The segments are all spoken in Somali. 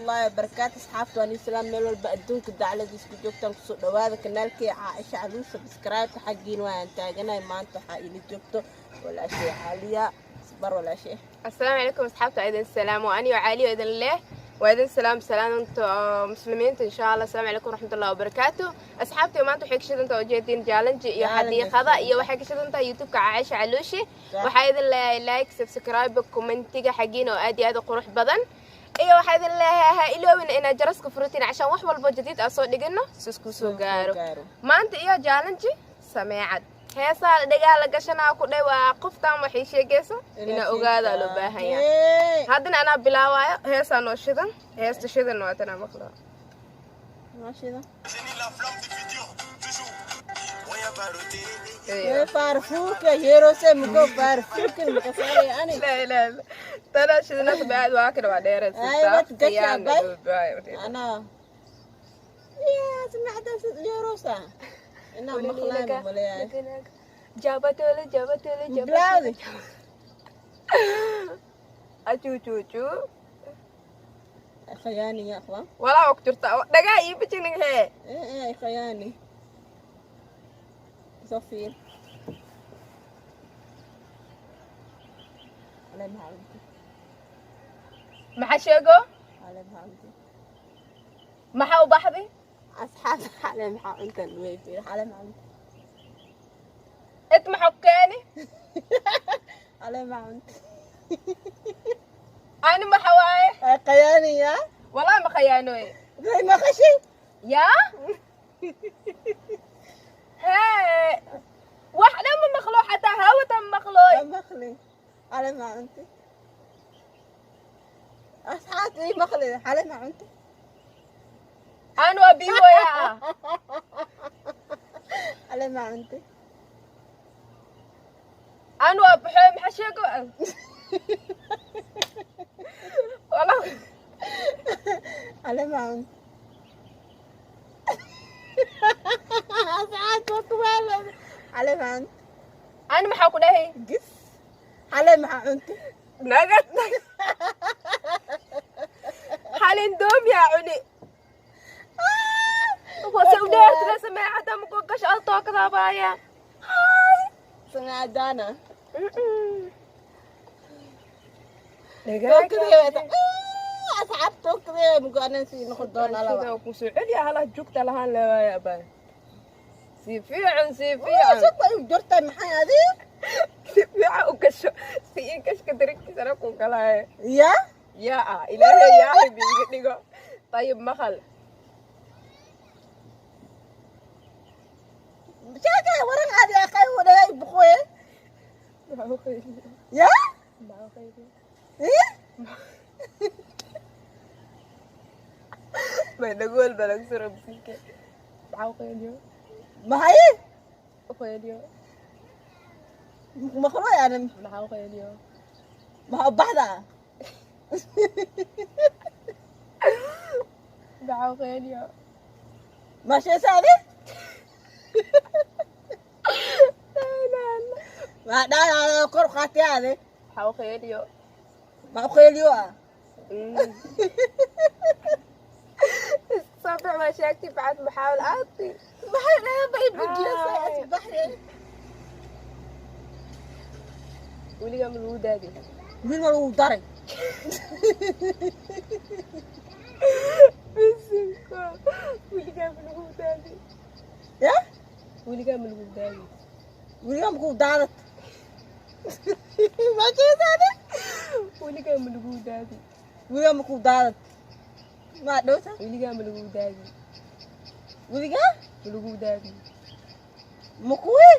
Waraxmatullaahi wabarakaatu. Asxaabta, waan islaam meel walba adduunka dacladiis ku joogtaan. Kusoo dhawaada kanaalkii Caaisha Caluush. Subscribe xaggiin waan taaganahay. Maanta waxaa ila joogto walaashay Caaliya. Isbar, walaashay. Asalaamu calaykum, asxaabta, idin salaam. Waa aniyo Caaliyo idin leh, waa idin salaam, salaamta muslimiinta, insha Allah. Asalaamu calaykum waraxmatullahi wabarakaatu. Asxaabta, maanta waxay ka shidantaha ujeediin challenge iyo xadiiqada, iyo waxay ka shidantahay YouTube-ka Caaisha Caluushi. Waxaa idin leeyahay like, subscribe, commentiga xaggiin oo aad iyo aad u qurux badan, iyo waxaa idin leeyahay ha iloowin inaad jaraska furatiin, cashaan wax walbo jadiid aan soo dhigino si isku soo gaaro. Maanta iyo challenge sameecad heesaa dhegaa la gashanaa ku dhe, waa qoftan waxay sheegayso inaa ogaadaa loo baahan yahay. Haddana anaa bilaawaayo. Heesaa noo shidan, heesta shidan waa tanaa maqlaa. J'ai la flamme du futur, toujours. Faarfuurka yeerose mugo faarfuurka makasaaraya ani. La ilaha, tanaa shidanata baad, waa kana, waa dheereen. Ay, wat gashaa bay. Anaa yaa samecada yeerosa inaa maqlaan maleeyahay. Jabatole jabatole. Bilaawdi. Achuchuchu. Khayaani ya akhwaan. Walaa og jirta dhagaa ii bijining hee. Eh, khayaani soo fiir. Xalay maxaa cuntay? Maxaa sheego? Xalay maxaa cuntay? Maxaa u baxday? Asxaab, xalay maxaa cuntan? Way fiir, xalay maxaa cuntay? Et maxaa ku keeni? Xalay maxaa cuntay? Ani maxa waaye? Ay, khayaani ya. Walaa ma khayaanoy. Way maqashay. Yaa hee, wax dhan ma maqlo, xataa hawata ma maqlooy. Ma maqlin. Xalay maxaa cuntay? Asxaabta, ii maqli, xalay maxaa cuntay? Ani waa biiwaya. Xalay maxaa cuntay? Ani waa baxooy. Maxaa sheego? Walaa. Xalay maxaa cuntay? Asxaabta, waa kuwaala. Xalay maxaa cuntay? Ani maxaa ku dhahay? Gis, xalay maxaa cuntay? Naga xalin doomiyaa cuni wase u dheertida sameecada maku gasho altookadabaaya. Sangadaana. Dhagaa. Asxaabta, tookadee mugo anan sii noqon doona laba. Kusoo celiya halaha jugta lahaan leewaaya abaa, si fiican, si fiican. Suba u jirtay, maxay adi? Si fiican u gasho, si ii gashka darigtiisana ku galaaye. Ya. Yaa ah, Ilaahay yaa xibi iga dhigo. Tayib, maqal. Sheekay waran adi akay wadagay buqoye. Ya. Eh. May dhagool ba lagu soo rabsiinka? Maxaa u qayliyo? Maxay? U qayliyo. Maqlo yani. Maxaa u qayliyo? Maxaa u baxdaa? Maxaa u qayliyo? Ma sheesa adi? Ma dhaa kor qaatay adi? Maxaa u qayliyo? Ma u qeeliyo ah? صافي ما شاكتي بعد محاول اعطي. Maxay dhahay bay bujiyasa asbaxday. Weligaa ma lagu daadi? Wiil ma lagu daray? Bisinka, weligaa ma lagu daadi? Ya. Weligaa ma lagu daadi? Weligaa ma ku daadat? Ma sheesa adi? Weligaa ma lagu daadi? Weligaa ma ku daadat? Ma dhowta? Weligaa ma lagu daadi? Weligaa ma lagu daadi? Ma kuwi?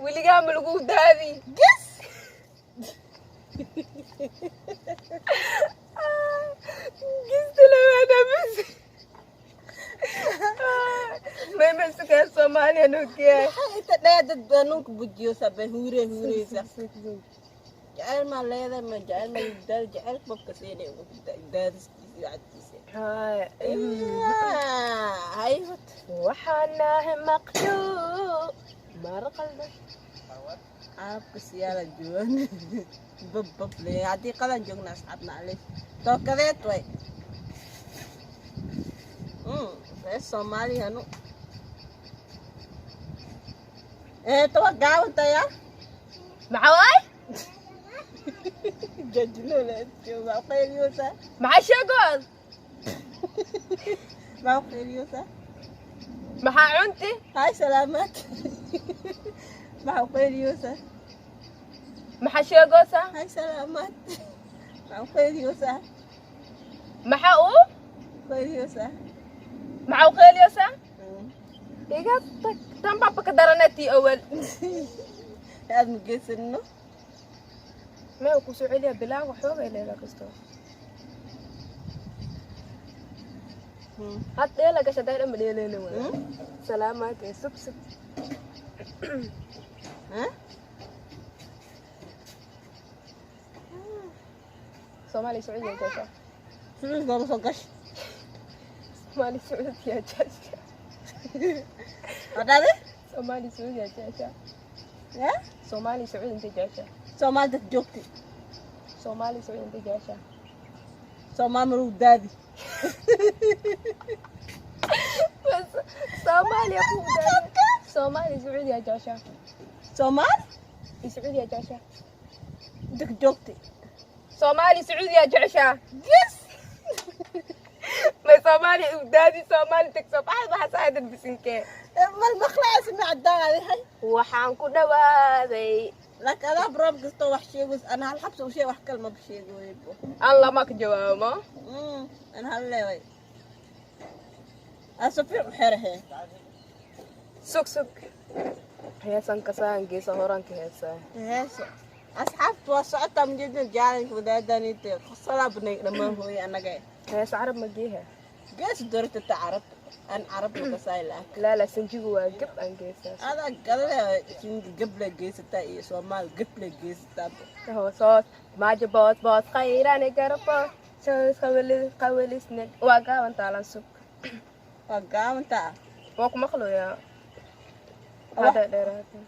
Weligaa ma lagu daadi? Gis. Gista labaada bas maymaskaa Soomaaliya nukiya. Maxay inta dhaa dad banuunka bujiyo sabe huure huureysa? Jacayl maa leedahay? Ma jacayl ma daad jacayl babka siinay daadiskiisa cadkiisa haywat. Waxaan nahay maqluuq marqalda. Carabka siyaala joogan bab bab le haddii qadan joogna. Asxaab, macleys, tookadeed way. Reer Soomaaliyanu ee tawa gaawantaya. Maxaa waay? Jajiloola jooga qayliyosa. Maxaa sheegood? Maxaa qayliyosa? Maxaa cunti? Hay salaamaad. Maxaa qayliyosa? Maxaa sheegoosa? Hay salaamaad. Maxaa qayliyosa? Maxaa uu qayliyosa? Maxaa u qeeliyoosa? Iga tag, tan baaba ka daranatii awal. Aad ma geysanino. Mee ku soo celiya bilaaga xoogay leedaa kastoo. Had dheela gasha day dhan ma dheeleyna waa. Salaamaad ee sug sug. Soomaali Sacuudiya jecesha. Sacuudiga ma soo gash. Soomaali Sacuudiya jecesha. Adhaade? Soomaali Sacuudiya jecesha. Ya? Soomaali Sacuudi intay jecesha. Soomaali dad joogti. Soomaali Sacuudi intay jecesha. Soomaali maruu daadi. Bas Soomaaliya ku daadi. Soomaali Sacuudiya jecesha. Soomaali? Sacuudiya jecesha. Dad joogti. Soomaali Sacuudiya jecesha. Yes. May Soomaali u daadi Soomaali tagso baxad waxa saadad bisinkee. Mal maqlaaysa ma cadaan hay. Waxaan ku dhawaaday. Laakiin adaa broob kastoo wax sheegays ana hal xabsi u sheeg wax kale maba sheegoybo. Aan lama ka jawaabo. Ana hal leeway. Aa si fiican u xerahe. Sug sug. Heesan kasaan geesa horaan ka heesaa. Heeso. Asxaabtu waa socotaa majeedin jaalanka wadaadaniite qosolaa banay dhammaan hooye annaga. Hees carab ma geeha? Gees doorta ta carab an carab makasaay laak. Laa laa, sanjigu waa gab aan geesaa. Adaa galale singa gable geysataa iyo Soomaal gable geysataa. Hoosoos maaja boos boos khayrani garbo soos qawalis qawalisne waa gaaban taalan sug. Waa gaabantaa. Waa ku maqlayaa. Hada dheeraata.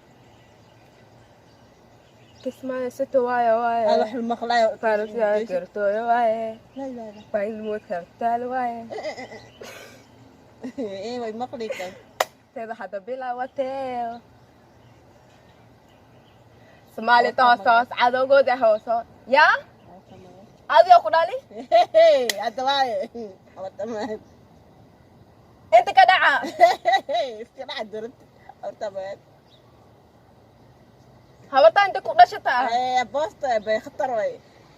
Kismaayo sito waayo waaye. Ada wax la maqlaayo. Farasiyaa gartooyo waaye. Laa ilaaha illa. Bailmood kartaal waaye. Ee way maqli kan. Teeda hadda bilaawatee. Soomaali toos toos cadowgooda hooso. Yaa? Adiga ku dhali? Hadda waaye. Horta. Inta ka dhaca. Iska dhaca dorabta. Horta ma. Habartaa inta ku dhashataa. Ee boosta bay khatar way.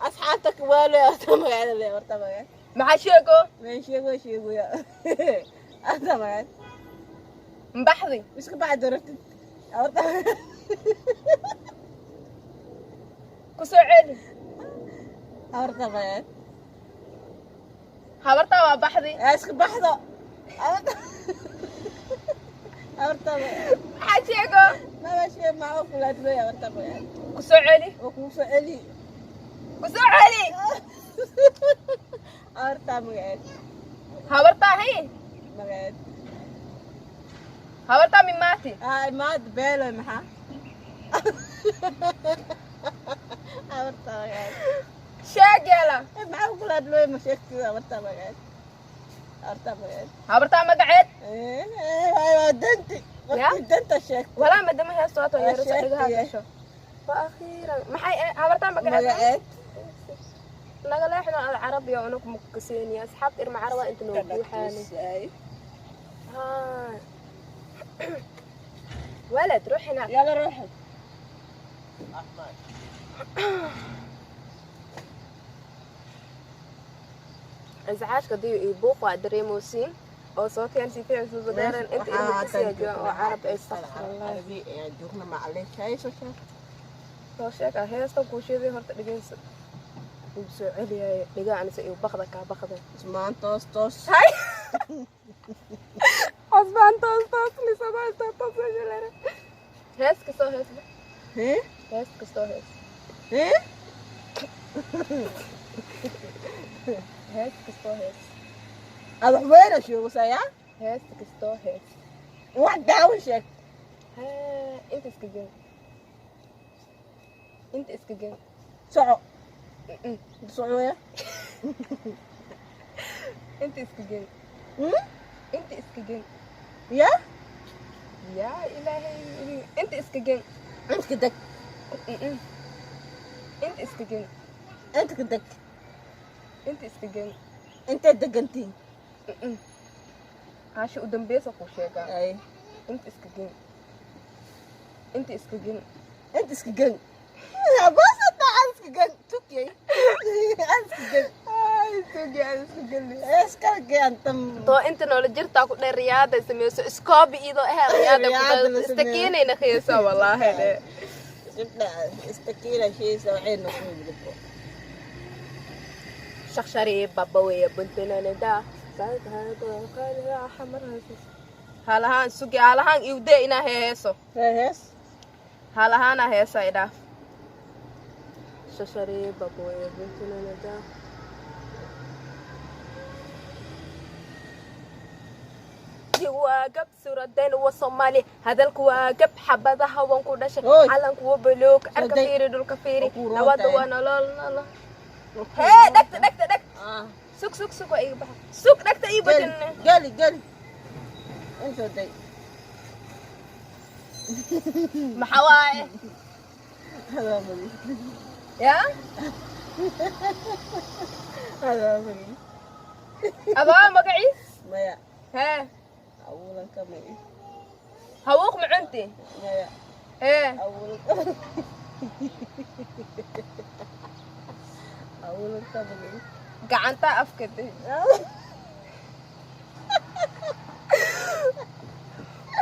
Asxaabta kuwaale horta magaalada le horta magaal. Maxaa sheego? Meen sheego sheegoya. Horta magaal. Mbaxdi. Iska baxa dorabtid. Horta. Ku soo celi. Horta magaal. Habartaa waa baxdi. Ee iska baxdo. Horta. Horta. Maxaa sheego? Maba sheeg ma oo kulaad leeyahay horta magaal. Ku soo celi. Oo kugu soo celi. Ku soo celi. Horta magaal. Habartaa hay. Magaal. Habartaa mimaati. Ay maad beelo maxaa? Horta magaal. Sheeg yeela. Maxaa kulaad leeyahay ma sheegtida horta magaal. Horta magaal. Habartaa magaceed. Waa danti. Ya? Waqti danta sheeg. Walaa madama heesto wato Waa yeero socdiga sheegtay. gasho. Waa akhiiran. Maxay habartaa magaceed? Magaceed. Naga leexno al carabiya unug mukaseeniya asxaabta irma caraba inta noo buuxaani. ها ولد روح هناك. يلا روحي. Iscaajka diyo iyo buuq waa dareemosiin oo sooteen si fiican soo gaaran inta ilmo kasii joogaan oo carab ay astaghfirullah. Carabi ayaan joogna macalin hayso sheeg. Soo sheega heestan kuu sheegay horta dhegeyso. Wuu soo celiyay dhigaa anise iyo baqda kaa baqda. Ismaan toos toos. Hay cusbaan toos toos lisabaan toos toos meesha hees kastoo hees. Hee? Hees kastoo hees. Hee? Hees kastoo hees. Aad wax weyna sheegaysaa? Hees kastoo hees. Wax daawan sheeg. Haa, inta iska gel, inta iska gel. Soco. Socoya. Inta iska gel. Inta iska gen. Ya. Yaa Ilaahay, inta iska gen. Inta ka deg. Inta iska gen. Inta ka deg. Inta iska gen. Intee degantiin? Haasha u dambeysa kuu sheegaa. Ay. Inta iska gen, inta iska gen. Inta iska gen. Abasata aan iska gen tukiyay, aan iska gen. Ay, tugi aan iska gelin. Iskala gen tam. Too inta noola jirtaa ku dheer riyaada sameyso iskoobi iyadoo eh riyaada. Riyaada ku la sameeyo. istakiinayna khiyasa wallaahi de. Istakiina shiisa waxay noqon gudbo. Shaqshari babaweya buntunanada halahaan sugi, halahaan iwde inaa heeso. Hees. Halahaana heesa idhaaf. Shashari babaweya buntunanada. Waa gab suradeen wa Soomaali, hadalku waa gab, xabadaha waan ku dhashay. Oy. Calanku waa buluug, cirka Day. fiiri, dhulka fiiri. Waa kuu Nabadda roontahay. waa nolol nolol. Hee, dhegta, dhegta, dheg. Sug, sug, sug, waa iga baxa. Sug, dhegta ii geli badin. Geli, geli, intoo day. Maxaa waaye? Hadaa magi. Yaa. Hadaa magi. Adaa magaciis? Maya. Hee. Awulanka magi. Hawuuq ma cunti? Maya. Hee. Awulanka, awulanka magi. Gacanta afka de.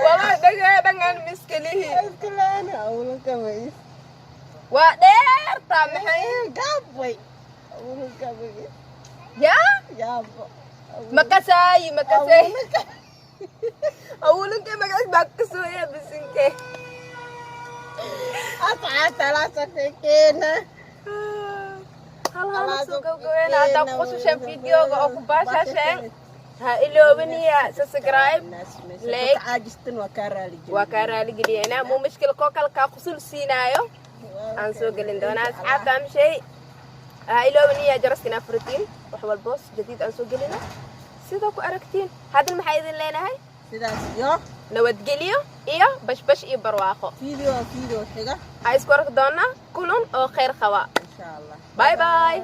Walaa dhagaa dhangan miskalihi. Iskalaana awulanka magi. Waa dheertaa maxay? Gaab way, awulanka magi. Yaa. Yaabo. Makasaayi, makasaayi. Awulanka magaciis baa kasooya bisinke. Asxaabta la safekeena. Hal hal soo gabgabeena. Haddaa ku qususheen videoga oo ku baashaasheen, ha iloobiniya subscribe, like. Caajistan waa kaa raali. Waa kaa raaligeliyeenaa. Muu mushkil koo kale kaa qusul siinaayo aan soo gelin doonaa. Asxaabta amshay, ha iloobiniya jaraska inaa furatiin, wax walboos jadiid aan soo gelina sidoo ku aragtiin. Haddana maxaa idin leenahay? Sidaas iyo nabadgelyo iyo bashbash iyo barwaaqo. Video video xiga. Ha isku arki doonaa kulan oo khayr qaba. Insha Allah. Bye bye.